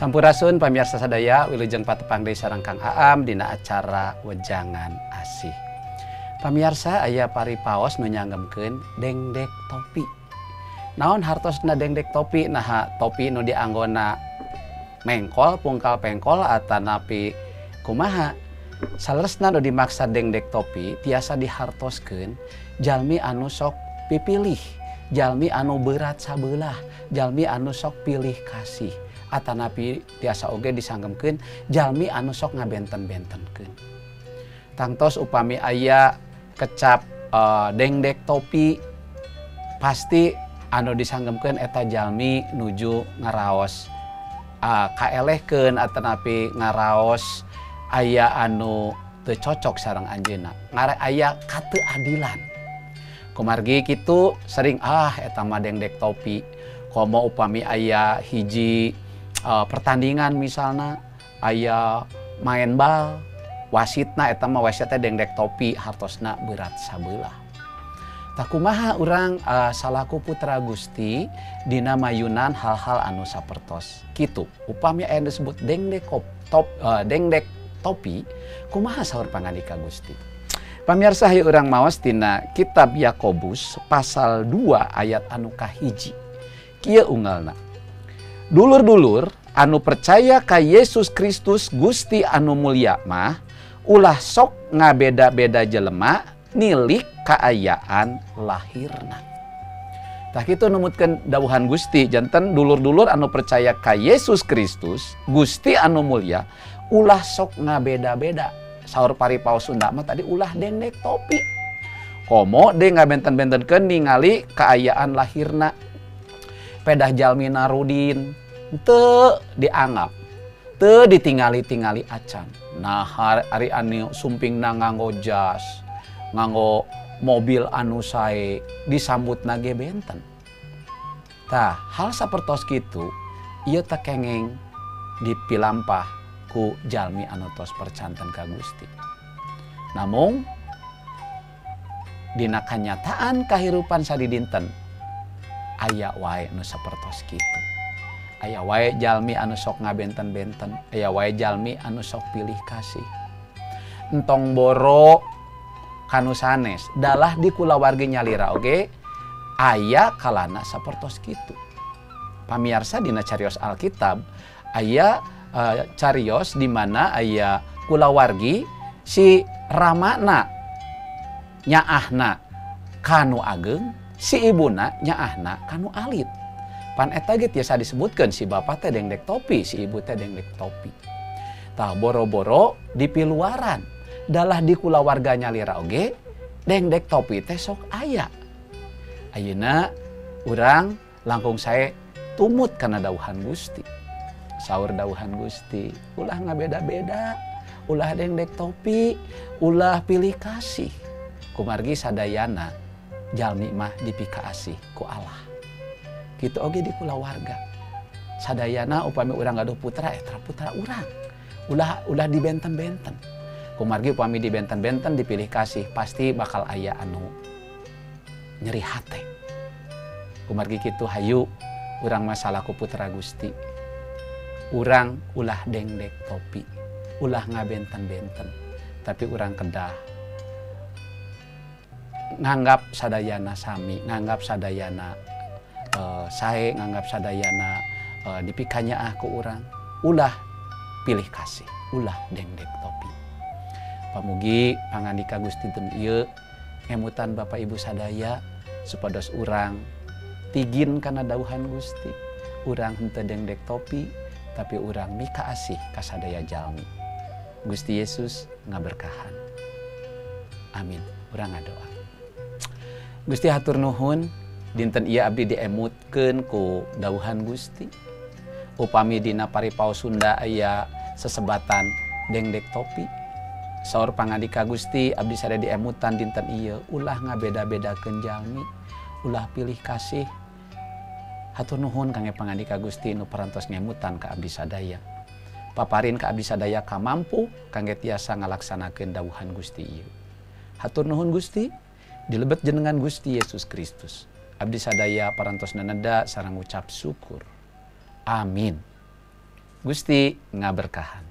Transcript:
Sampurasun pamirsa sadaya, wilujeng patepang deui sareng Kang Aam dina acara Wejangan Asih. Pamirsa, aya paripaos nu nyanggemkeun dengdek topi. Naon hartosna dengdek topi? Naha topi nu dianggona mengkol, pungkal pengkol atanapi kumaha? Saleresna nu dimaksa dengdek topi tiasa dihartoskeun jalmi anu sok pipilih, jalmi anu berat sabelah, jalmi anu sok pilih kasih, atanapi tiasa oge disanggemkeun jalmi anu sok ngabenten-bentenkeun. Tangtos upami aya kecap dengdek topi pasti anu disanggemkeun eta jalmi nuju ngaraos kaelehkeun atanapi ngaraos aya anu teu cocok sareng anjeunna, ngare aya kateuadilan. Kumargi kitu sering eta mah dengdek topi. Komo upami aya hiji pertandingan misalna aya main bal, wasitna eta mah wasitna dengdek topi, hartosna berat sabelah. Tah kumaha urang salaku putra Gusti dina mayunan hal-hal anu sapertos kitu? Upami aya disebut dengdek dengdek topi, kumaha saur pangandika Gusti? Pamirsa, hayu urang maos tina kitab Yakobus pasal 2 ayat anu kahiji. Kieu unggalna. Dulur-dulur anu percaya ka Yesus Kristus Gusti anu mulia mah ulah sok ngabeda-beda jelema nilik kaayaan lahirna. Tah kitu numutkeun dawuhan Gusti, janten dulur-dulur anu percaya ka Yesus Kristus Gusti anu mulia ulah sok ngabeda-beda. Saur paripaos Sunda mah tadi ulah dengdek topi. Komo de ngabenten-bentenkeun ningali kaayaan lahirna. Pedah jalmi narudin teu dianggap, teu ditingali-tingali acan. Nah, ari anu sumpingna nganggo jas, nganggo mobil anu sae, disambutna ge benten. Tah, hal sapertos kitu ieu teh kengeng dipilampah ku jalmi anu tos percanten ka Gusti. Namung dina kanyataan kahirupan sadidinten aya wae nu sapertos kitu. Aya wae jalmi anu sok ngabenten-benten, aya wae jalmi anu sok pilih kasih. Entong boro kanu sanes, dalah di kulawargi nyalira oge aya kalana sapertos kitu. Pamiarsa, dina carios Alkitab aya carios di mana aya kulawargi si ramana nyaahna kanu ageng, si ibuna nyaahna kanu alit. Pan eta ge tiasa disebutkeun si bapa teh dengdek topi, si ibu teh dengdek topi. Tah, boro-boro di piluaran, dalah di kulawarga nyalira oge dengdek topi teh sok aya. Ayeuna urang langkung sae tumut kana dawuhan Gusti. Saur dawuhan Gusti, ulah ngabeda-beda, ulah dengdek topi, ulah pilih kasih. Kumargi sadayana jalmi mah dipikaasih ku Allah. Kitu oge di kulawarga. Sadayana upami urang gaduh putra, eta putra urang. Ulah ulah dibenten-benten. Kumargi upami dibenten-benten dipilih kasih pasti bakal aya anu nyeri hate. Kumargi kitu hayu urang mah salaku putra Gusti. Urang ulah dengdek topi, ulah ngabenten-benten, tapi urang kedah nganggap sadayana sami, nganggap sadayana sae, nganggap sadayana dipikanyaah ku urang. Ulah pilih kasih, ulah dengdek topi. Pamugi pangandika Gusti dinten ieu ngemutan Bapak Ibu sadaya supados urang tigin kana dawuhan Gusti. Urang henteu dengdek topi, tapi urang mikaasih ka sadaya jalmi. Gusti Yesus ngaberkahan. Amin. Urang ngadoa. Gusti, hatur nuhun dinten ieu abdi diemutkeun ku dawuhan Gusti. Upami dina paripaos Sunda aya sesebatan dengdek topi, saur pangandika Gusti abdi sadaya diemutan dinten ieu ulah ngabeda-bedakeun jalmi, ulah pilih kasih. Hatur nuhun kangge pangandika Gusti nu parantos ngemutan ka abdi sadaya. Paparin ka abdi sadaya kamampu kangge tiasa ngalaksanakeun dawuhan Gusti ieu. Hatur nuhun Gusti, dilebet jenengan Gusti Yesus Kristus. Abdi sadaya parantos naneda sareng ngucap syukur. Amin. Gusti ngaberkahan.